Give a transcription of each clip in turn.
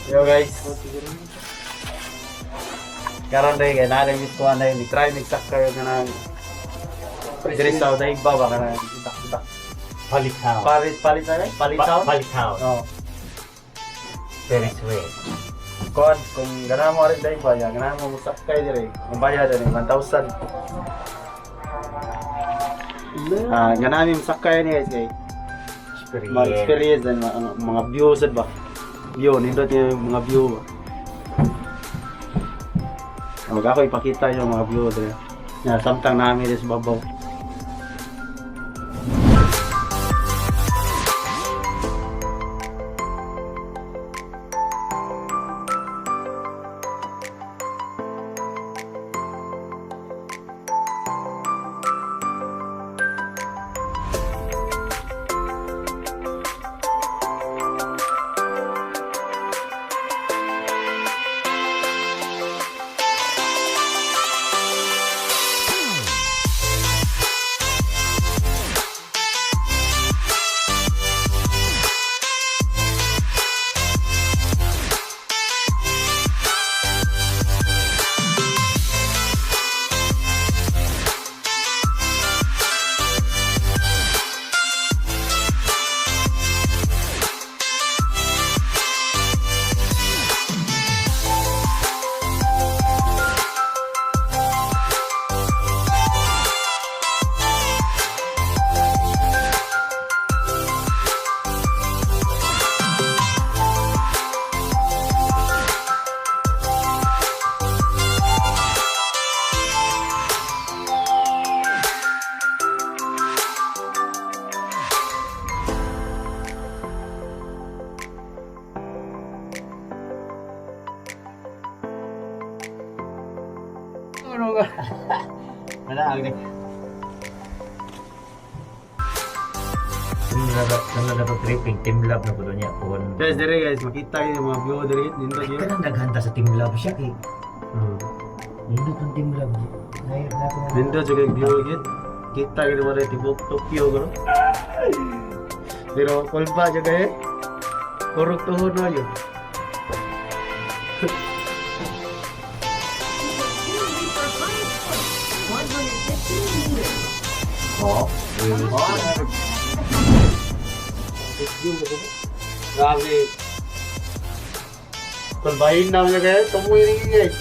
Yo guys. Karon day kay naa miss ko na ni try mig sakay kanang diri sa Odaiba ba kanang itak-itak. Palitaw. Palit palit na eh? Palitaw? Palitaw. Oh. Ferris wheel. Kon kung ganahan mo rin dai ba ya, ganahan mo musakay diri. Ang bayad ani 1,000. Ah, ganahan mi musakay ni guys kay Experience. ma-experience din mga, mga view sad ba. View nindot yung mga view ba. Mag ako ipakita yung mga view diri. Ya, samtang nami diri sa babaw. Ano ka? Wala, ang Kung na tripping, team love na po niya. Kung Guys, diri guys, makita yung mga view diri nindot Ay, yun. kanang naghanda sa team love siya kay. Nindot ang team love. Nay, na ko na. Nindot jud yung view gid. Kita gid mo rin tibok Tokyo gro. Pero kulba jud kay. Kurog tuhod na yun. Oh. Grabe. Kulbahin na niya guys. Tumoy rin guys.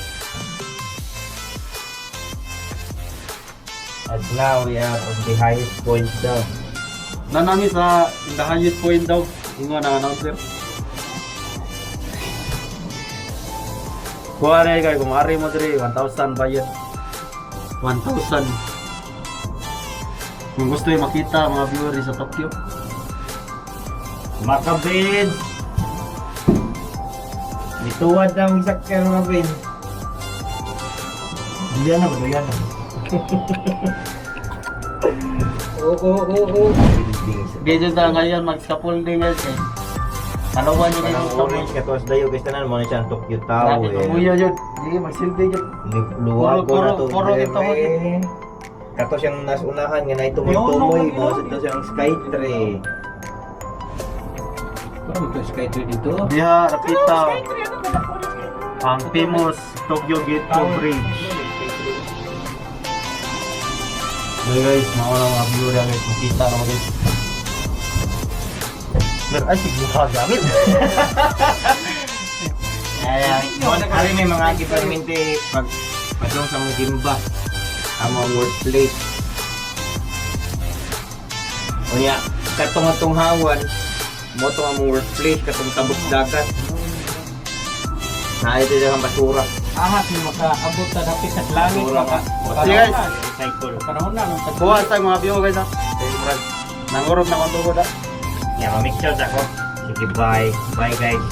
At now we are on the highest point daw. Nanami sa in the highest point daw. Ingon ang announcer. Kuha na guys, kung ari mo diri, 1,000 bayad. 1,000. Kung gusto yung makita mga viewer sa Tokyo. Makabid! Mituwad na ang sakyan mga bin. Hindi na ba? Yan na. Oo. Medyo na ngayon mag-scaffolding guys eh. Kalawan yun Kanang yung orange katuas dayo guys tanan mo na siya ang Tokyo Tower. Grabe, tumuyo yun. Hindi, magsilbi yun. Luwag ko na to. Puro- puro ito, eh. Kato siyang nasunahan nga na tumoy-tumoy mo sa siyang Skytree. Diha, nakita ang famous Tokyo Gateway Bridge. So guys, mga mga view na guys, makita naman guys. Pero ay, sige ka gamit. Ayan, ari may mga gipermente pag padong sa mga gimba. Ang mga workplace. Unya, katong atong hawan, mo tong among workplace katong tabok dagat. Naa ito ang basura. Ahas ni makaabot ta dapit sa langit Basura maka. Sige guys, Recycle. Panahon na nung kuha sa mga view guys ha. Kay murag, nangurog na kong tugod ha. Yeah, ma-mixture ako. Sige, bye. Bye guys.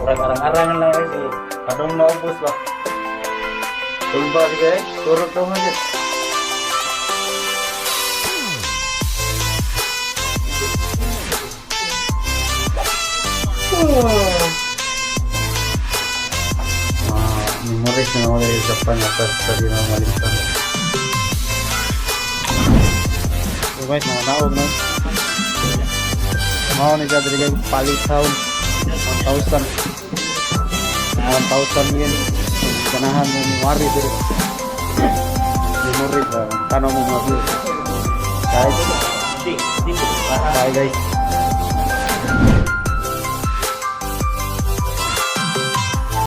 Murag arang-arangan lang rin eh. Padong maubos ba? Tulba di guys, turok daw man yun. Ah, memories na wala yung Japan na sa di na malimtan. So guys, mga naog no? Mao ni siya diri guys, palitaw. 1,000. 1,000 yen. Ganahan mo ni Wari diri. Memory ba? Tanaw mo mga view. Guys, Di, di. bye guys.